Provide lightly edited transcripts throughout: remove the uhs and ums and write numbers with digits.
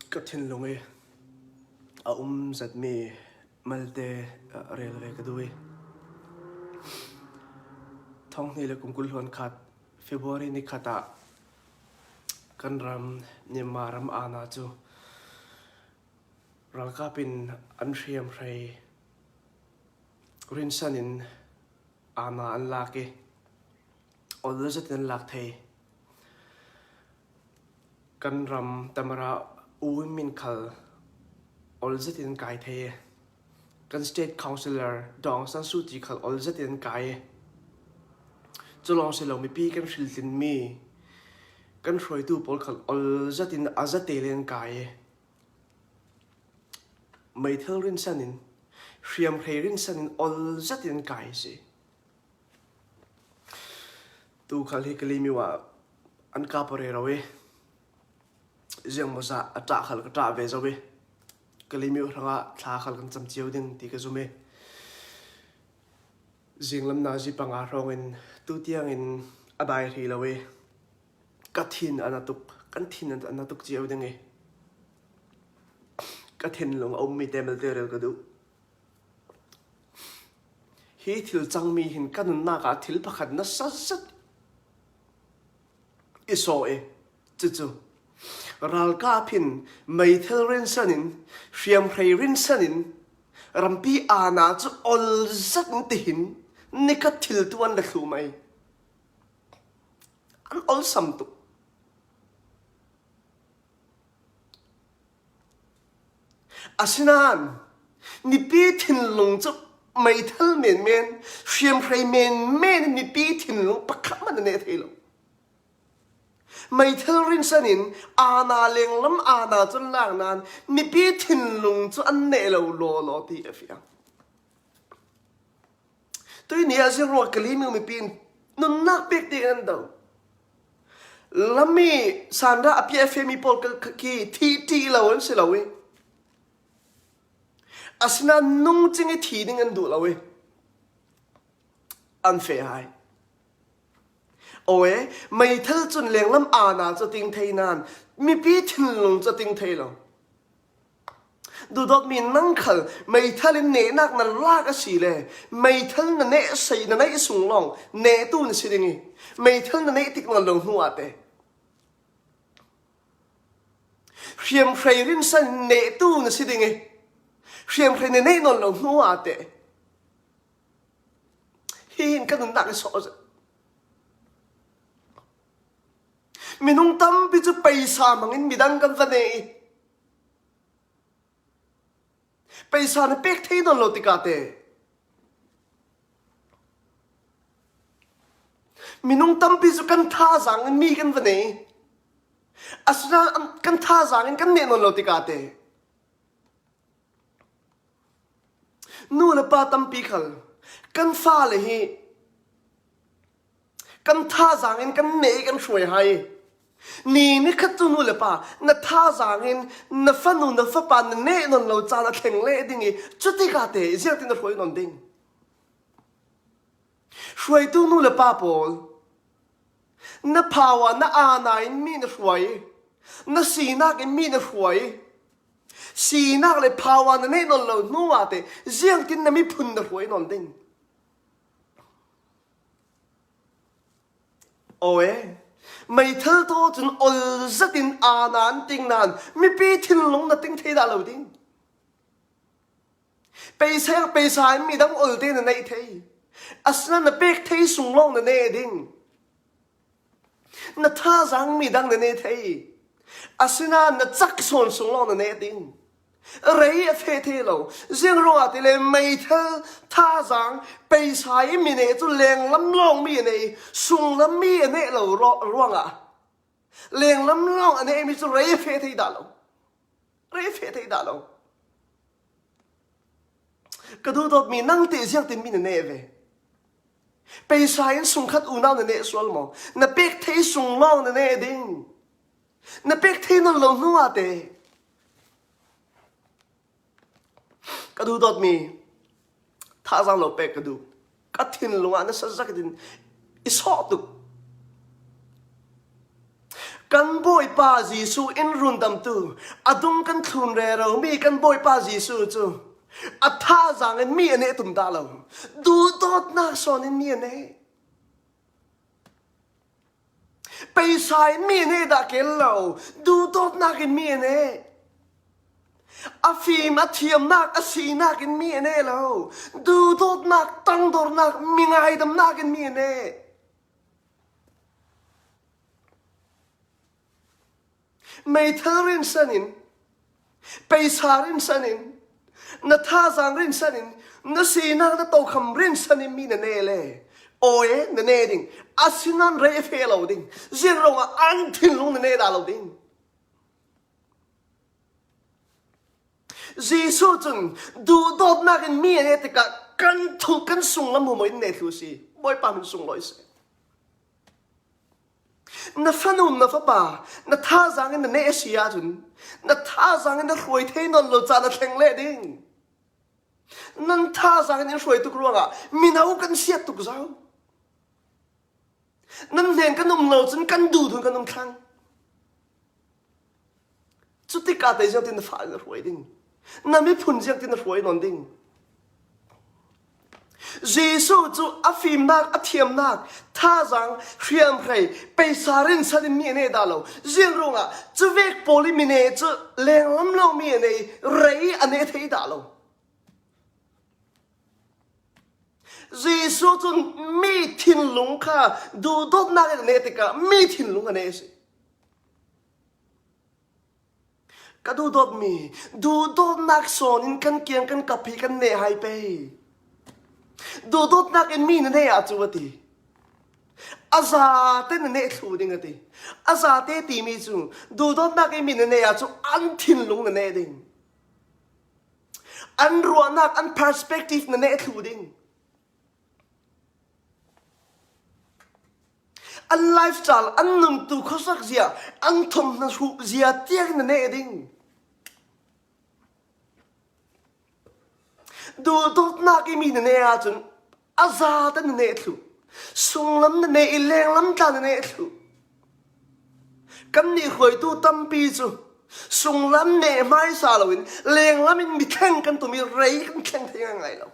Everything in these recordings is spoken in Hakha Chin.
Ka thinlung i a um zatmi malte rel ve ka duh i thonghnih le kum 20 hluan khat February ni khat ah kan ram Myanmar ram aana cu ralkap in an hriamhrei rinsan in aana an lak i ol zat in an lak thei. Kan ram Tamara U Win Min khal ol zet in kai thei i kan state councilor Daw Aung San Suu Kyi khal ol zet in kai i cu lawng si lo mipi kan hriltlinmi kan hruaitu pawl khal ol zet in a zate in kai i meithal rinsan in hriamhrei rinsan in ol zet in kai a si. Tuukhal hi Kalymyo ah an kap rero i ziangmawzah a ṭah khal ka ṭah ve zau i Kalymyo hrangah thla khal kan cam cio ding ti ka zum i zinglam nazi panga hrawng in tutiang in a dai hrih lo i ka thin a na tuk kan thin a na tuk cio ding i ka thinlung a ummi te malte rel ka duh. Hi thil cangmi hin ka nunnak ah thil pakhat nasa zet i sawh i cucu ralkap hin meithal rinsan in hriamhrei rinsan in rampi aana cu ol zet in tihin nikhat thil tu an la thlu mei. An olsam tuk. Asinain mipi thinlung cu meithal menmen, hriamhrei menmen in mipi thinlung pakhat hmanh an i thei lo. Meithal rinsan in aana lenglam aana cun lak nain mipi thinlung cu an neh lo lawlaw ti a fiang. Tui ni ah zingruak Kalymyo mipi nunnak pek ding an do. Lami sanra a pia femi pawl khi thi ṭi lo an si lo i asinain nungcing i thi ding an duh lo i an fe hai. Awe meithal cun lenglam aana cu ting thei nain mipi thinlung cu ting thei lo. Duhdawtmi nang khal meithal in nehnak na lak a si le meithal na neh sei na neih sung lawng nehtu na si ding i meithal na neh tik nawn lo hnu ah te hriamhrei rinsan nehtu na si ding i hriamhrei na neih nawn lo hnu ah te hihin kan nunnak i sawh minung tampi cu peisa hmang in midang kan va neh i Peisa na pek thei nawn lo tikah te minung tampi cu kan thazaang in mi kan va nei. Asinain kan thazaang in kan neh nawn lo tikah te nu le pa tampi khal kan fale hi Kan thazaang in kan neh i kan hruai hai. Ni ni khat cu nu le pa na thazaang in na fanu na fapa na neh non lo caan a thleng le ding i cutikah te ziangtin na hruai non ding. Hruaitu nu le pa pawl na phawa na aana in mi na hruai na sinak in mi na hruai sinak le phawa na neih non lo hnu ah te ziangtin na miphun na hruai non ding. Awe, meithal taw cun ol zat in aana an ting nain mipi thinlung na ting thei dah lo ding. Peisa peisa in midang ol te na neih thei. Asinain na pek thei sung lawng na ne ding. Na thazaang midang na ne thei. Asinain na cak sawn sung lawng na ne ding. Rei a fe the lo. Zing ruangah ti le meithal thazaang peisa i mi ne cu lenglam lawng mi a nei sunglam mi a neh lo ruangah lenglam lawng a neh mi cu rei a fe thei dah lo. Rei a fe thei dah lo. Ka duhdawtmi nang te ziang tin mi na neh ve. Peisa in sungkhat unau na neh sual maw? Na pek thei sung lawng na neh ding. Na pek thei non lo hnu ah te ka duh dawtmi thazaang lo pek ka duh. Ka thinlung ah na sazak in i sawh tuk. Kan Bawipa Jesuh in rundamtu, a dung kan thlun reromi kan Bawipa Jesuh cu a thazaang in mi a neh tum dah lo. Duhdawtnak sawn in mi a neh. Peisa in mi a neh dah kel lo. Duhdawtnak in mi a neh. A fim a thiamnak a sinak in mi a neh lo. Duhdawtnak, tangdornak, mi ngaidamnak in mi a neh. Meithal rinsan in, peisa rinsan in, na thazaang rinsan in, na sinak na tokham rinsan in mi na ne le awi na ne ding asinan re fe lo ding zir rong ah an thinlung na ne da lo ding Jesuh cun duhdawtnak in mi a ne tikah kan thu kan sunglam hu in ne thlu si Bawipa min sunglawi seh Na fanu na fapa na thazaang in na neh a si ahcun na thazaang in na hruai thei nawn lo ca na thleng leh ding. Nan thazaang in in hruai tuk ruangah mino kan siat tuk zau. Nan hnen kan um lo cun kan duh thun kan um thlang. Cu tikah te ziang tin na fa na hruai ding. Na miphun ziang tin na hruai nawn ding. Jesuh cu a fimnak, a thiamnak, thazaang, hriamhrei, peisa rinsan in mi a ne dah lo. Ziang ruangah cu vek pawl i mine cu lenglam lo mi a nei, rei a ne thei dah lo. Jesuh cu mi thinlung kha duhdawtnak in a neh tikah mi thinlung a neh a si. Ka duhdawtmi, duhdawtnak sawn in kan kiang kan kap hi kan neh hai pei. Duhdawtnak in mi na neh ah cu a ti. A za te na neh thlu ding a ti. A za te timi cu duhdawtnak in mi na neh ah cu an thinlung na neh ding. An ruahnak, an perspective na neh thlu ding. An lifestyle, an nuntu khuasak zia, an thawmhna hruh zia tiang na neh ding. Duhdawtnak i mi na neh ahcun a za te na neh thlu. Sunglam na neh i lenglam tla na neh thlu. Kan nih hruaitu tampi cu sunglam neh hmaisa loin lenglam in mithleng kan tum i rei kan thleng thei ngai lo.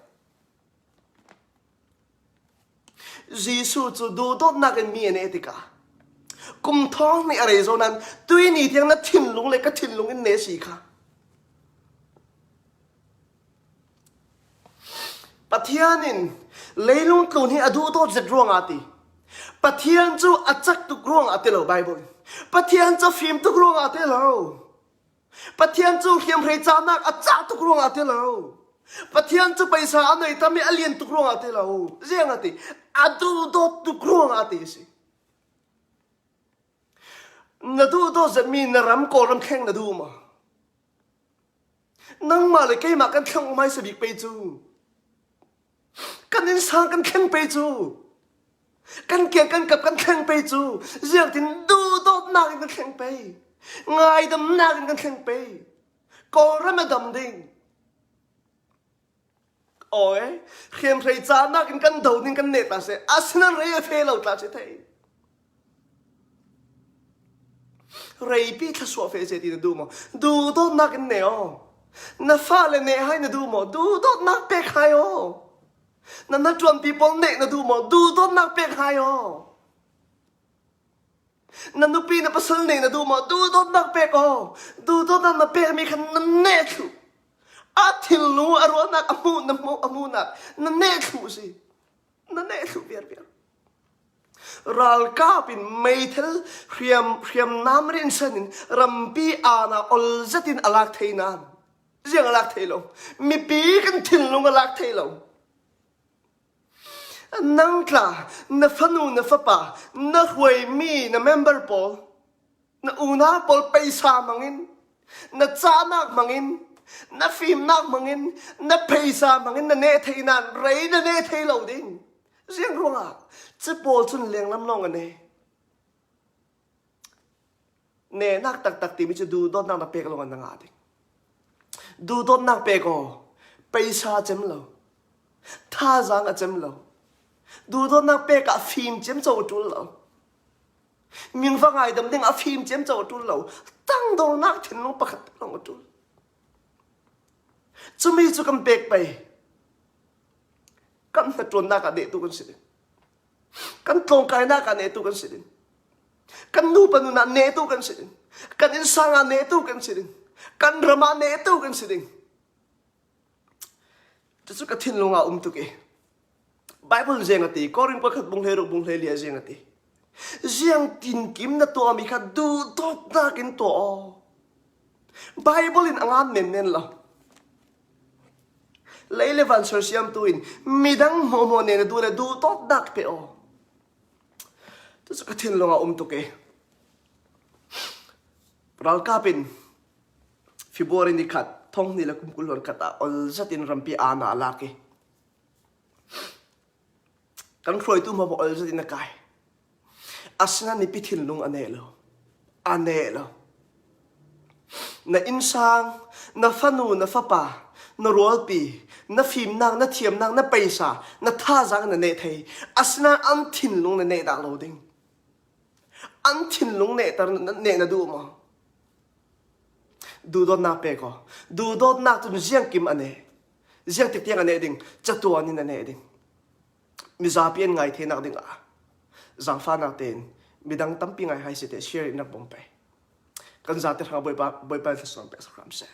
Jesuh cu duhdawtnak in mi a neh tikah kum thong nih a rei zo nain tui ni tiang na thinlung le ka thinlung in ne si kha. Pathian in leilung tlun hi a duhdawt zet ruangah ti. Pathian cu a cak tuk ruangah ti lo Bible. Pathian cu fim tuk ruangah ti lo. Pathian cu hriamhrei canak a cah tuk ruangah ti lo. Pathian cu paisa a nei tam i a lian tuk ruangah ti lo. Ziang a ti? A duhdawt tuk ruangah ti a si. Na duhdawt zetmi na ram Kawlram thleng na duh ma? Nangmah le keimah kan thleng hmaisa bik pei cu. Kan innsang kan thleng pe cu. Kan kiang kan kap kan thleng pe cu. Ziangtin duhdawtnak in kan thleng pe. Ngaidamnak in kan thleng pe. Kawlram a dam ding. Oi, hriamhrei canak in kan do ning kan ne ta se. Asinan rei a fe lo tla si thei. Reipi thluachuah fe se ti na duh maw? Duhdawtnak in ne aw. Na fale neh hai na duh maw? Duhdawtnak pek hai aw. Na hnaṭuanpi pawl neh na duh maw? Duhdawtnak pek hai aw. Na nupi na pasal neh na duh maw? Duhdawtnak pek aw. Duhdawtnak na pekmi kha na neh thlu. A thinlung a ruahnak a hmuh na hmuh a hmuhnak na neh thlu si. Na neh thlu viar viar. Ralkap in meithal hriam hriamnam rinsan in rampi aana ol zet in a lak thei nain ziang a lak thei lo. Mipi kan thinlung a lak thei lo. Nang tla na fanu na fapa na hruaimi na member pawl na unau pawl peisa hmangin na cahnak hmangin na fimnak hmangin na pheisa hmangin na neh thei nain rei na neh thei lo ding ziang ruangah cipawl cun lenglam lawng a ne nehnak taktak timi cu duhdawtnak na pek lawng na ngah ding duhdawtnak pek aw peisa cem lo thazaang a cem lo duhdawtnak pek ah fim cem cho ṭul lo. Mingva ngaidam ding a fim ciamco a ṭul lo. Tangdornak thinlung pakhat lawng a ṭul. Cumi cu kan pek pei. Kan hnaṭuannak ah nehtu kan si ding. Kan tlawngkainak ah nehtu kan si ding. Kan nupa nun ah nehtu kan si ding. Kan innsang ah nehtu kan si ding. Kan ram ah nehtu kan si ding. Cucu ka thinlung ah um tuk i Bible zeng a ti, Korin pakhat bung hlei ruk bung hlei li ah zeng a ti. Ziang tinkim na tuahmi kha duhdawtnak in tuah aw. Bible in a ngan menmen lo. Lei le van sersiamtu in midang hmuhhmuh ne na duh le duhdawtnak pe aw. Cucu ka thinlung ah um tuk i ralkap in February ni khat thong ni le kum 20 khat ah ol zat in rampi aa na lak i kan hruaitu hma ol zat in a kai. Asinain mipi thinlung a neh lo. A neh lo. Na innsang, na fanu, na fapa, na rualpi, na fimnak, na thiamnak, na peisa, na thazaang na neh thei. Asinain an thinlung na neh dah lo ding. An thinlung nehter neh na duh maw? Duhdawtnak pe ko. Duhdawtnak cun ziangkim a neh. Ziang tik tiang a neh ding, catuan in a neh ding. Mizapi an ngai thenak ding ah zaangfahnak tein midang tampi ngai hai si te share in rak bawm pe. Kan zate hrang Bawipa Bawipa thlasawm pek hram seh.